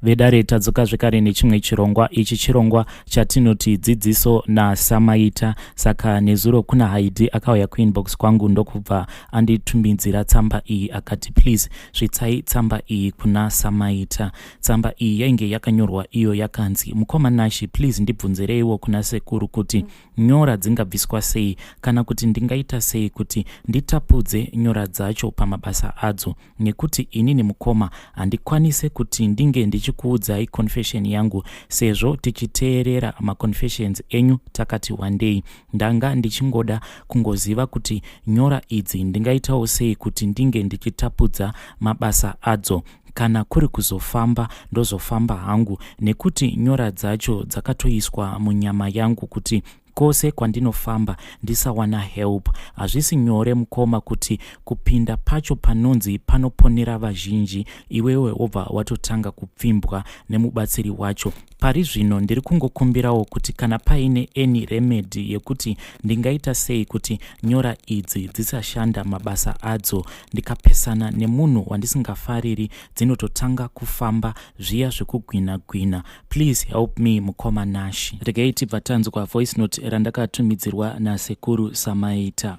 Vedare, tadzoka zvekare nechimwe chirongwa. Ichi chirongwa chatinoti Dzidziso naSamaita. Saka nezuro kuna Haidi akauya kuinbox kwangu ndokubva anditumidzira tsamba iyi, akati, "Please svitsai tsamba iyi kuna Samaita." Tsamba iyi yainge yakanyorwa iyo yakanzi, "Mukoma Nashi, please ndibvunzireiwo kuna sekuru kuti nyora dzingabviswa sei, kana kuti ndingaita sei kuti nditapudze nyora dzacho pamabasa adzo, nekuti inini mukoma handikwanise kuti ndinge ndichikuudzai confession yangu sezvo tichiteerera maconfessions enyu takati wandei. Ndanga ndichingoda kungoziva kuti nyora idzi ndingaitawo sei kuti ndinge ndichitapudza mabasa adzo. Kana kuri kuzofamba, ndozofamba hangu, nekuti nyora dzacho dzakatoiswa munyama yangu kuti kwose kwandinofamba ndisawana help. Hazvisi nyore mukoma, kuti kupinda pacho panonzi panoponera vazhinji, iwewe wobva watotanga kupfimbwa nemubatsiri wacho. Pari zvino ndiri kungokumbirawo kuti kana paine any remedy yekuti ndingaita sei kuti nyora idzi dzisashanda mabasa adzo. Ndikapesana nemunhu wandisingafariri, dzinototanga kufamba zviya zvekugwina gwina. Please help me, mukoma Nashi." Regai tibva tanzwa voice note randakatumidzirwa nasekuru Samaita.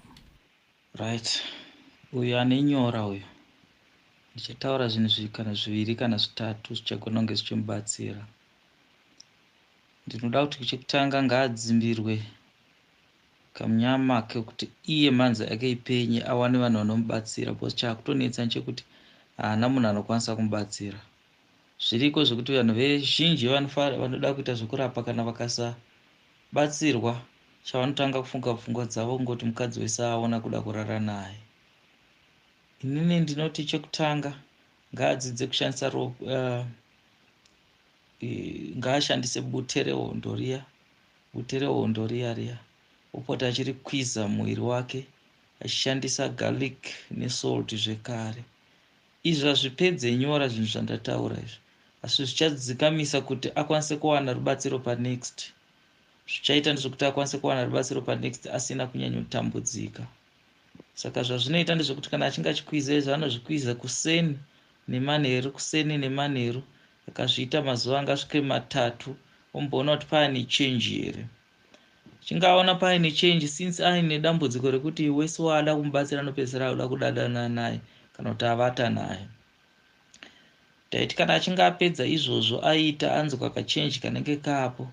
Right, uyu ane nyora uyu, ndichataura zvinhu kana zviviri kana zvitatu zvichagona kunge zvichimubatsira. Ndinoda kuti chekutanga ngaadzimbirwe kamunyama kekuti iye mhanza yake ipenye, awane vanhu vanomubatsira, because chaakutonetsa nechekuti haana munhu anokwanisa kumubatsira. Zviriko zvekuti vanhu vezhinji vanoda kuita zvekurapa, kana vakasabatsirwa, chavanotanga kufunga pfungwa dzavo kungoti mukadzi wese aona kuda kurara naye. Inini ndinoti chekutanga ngaadzidze kushandisa, ngaashandise bute rehondo riya, bute rehondo riya riya, opota achirikwiza muviri wake achishandisa garlic nesalt zvekare. Izvi hazvipedze nyora zvinhu zvandataura izvi, asi zvichadzikamisa kuti akwanise kuwana rubatsiro panext. Zvichaita ndezvekuti akwanise kuwana rubatsiro panext asina kunyanyotambudzika. Saka zvazvinoita ndezvekuti kana achinge achikwiza izvi, anozvikwiza kuseni nemanheru, kuseni nemanheru. Akazviita mazuva angasvike 3, omboona kuti paane change here. Chingaona paine change, since aine dambudziko rekuti wese waada kumubatsira anopedzisira akuda kudadana naye kana kuti avata naye. Taiti kana achinge apedza izvozvo, aita anzwa kachange kanenge kaapo,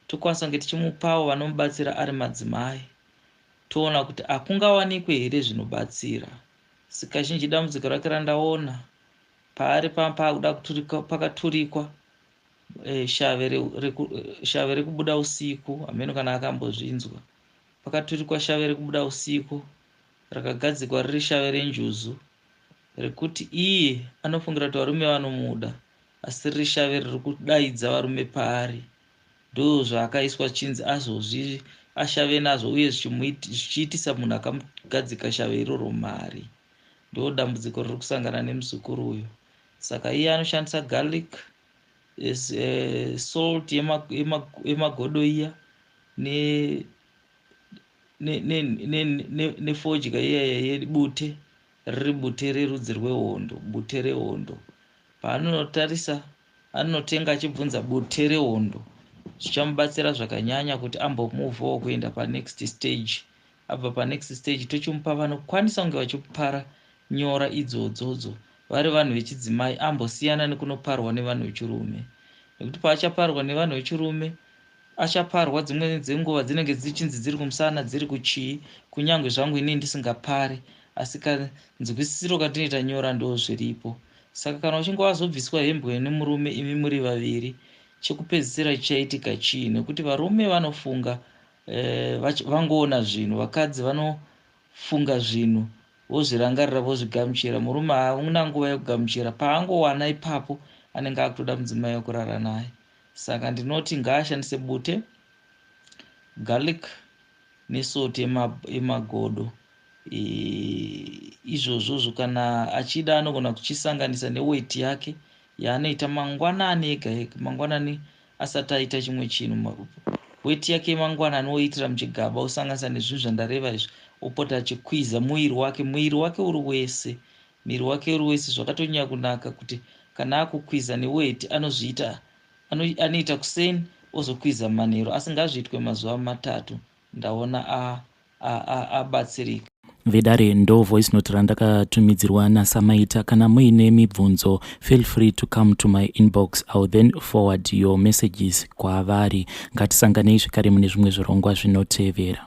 tokwanisa kunge tichimupawo vanomubatsira ari madzimai, toona kuti hakungawanikwe here zvinobatsira. Sikazhinji dambudziko rake randaona paari paakuda pakaturikwa shave rekubuda usiku. Hameno kana akambozvinzwa. Pakaturikwa shave rekubuda usiku rakagadzikwa riri shave renjuzu, rekuti iye anofungira kuti varume vanomuda, asi riri shave riri kudaidza varume paari. Ndo zvaakaiswa chinzi azozvi ashave nazvo, uye zvichiitisa munhu akamugadzika shave iroro mari. Ndo dambudziko riri kusangana nemuzukuru uyu. Saka iye anoshandisa garlic, salt yemagodo iya nefodya iya yebute, riri bute rerudzi rwehondo, bute rehondo. Paanotarisa, anonotenga achibvunza bute rehondo, zvichamubatsira zvakanyanya kuti ambomuvhawo kuenda panext stage. Abva panext stage, tochimupa vanokwanisa kunge vachipara nyora idzodzodzo vari vanhu vechidzimai, ambosiyana nekunoparwa nevanhu vechirume, nekuti paachaparwa nevanhu vechirume, achaparwa dzimwe dzenguva dzinenge dzichinzi dziri kumusana, dziri kuchii. Kunyange zvangu inini ndisingapari, asi kanzwisisiro kandinoita nyora ndo zviripo. Saka kana uchinge wazobviswa hembwe nemurume, imi muri vaviri, chekupedzisira chichaitika chii? Nekuti varume vanofunga vangoona zvinhu, vakadzi vanofunga zvinhu, vozvirangarira, vozvigamuchira. Murume hauna nguva yekugamuchira. Paangowana ipapo, anenge akutoda mudzimai wekurara naye. Saka ndinoti ngaashandise bute, garlic nesalt yemagodo. Izvozvozvo kana achida anogona kuchisanganisa neweti yake yaanoita mangwanani ega ega, mangwanani asati aita chimwe chinhu. Weti yake yemangwanani oitira muchigaba, osanganisa nezvinhu zvandareva izvi, opota achikwiza muviri wake, muviri wake uri wese, muviri wake uri wese. Zvakatonyanya kunaka kuti Kana akukwiza neweti anozviita anoita kuseni ozokwiza manheru, asi ngazviitwe mazuva matatu. Ndaona abatsirika. Vedare, ndo voice note randakatumidzirwa naSamaita. Kana muine mibvunzo, feel free to come to my inbox. I will then forward your messages kwavari. Ngatisanganei zvekare mune zvimwe zvirongwa zvinotevera.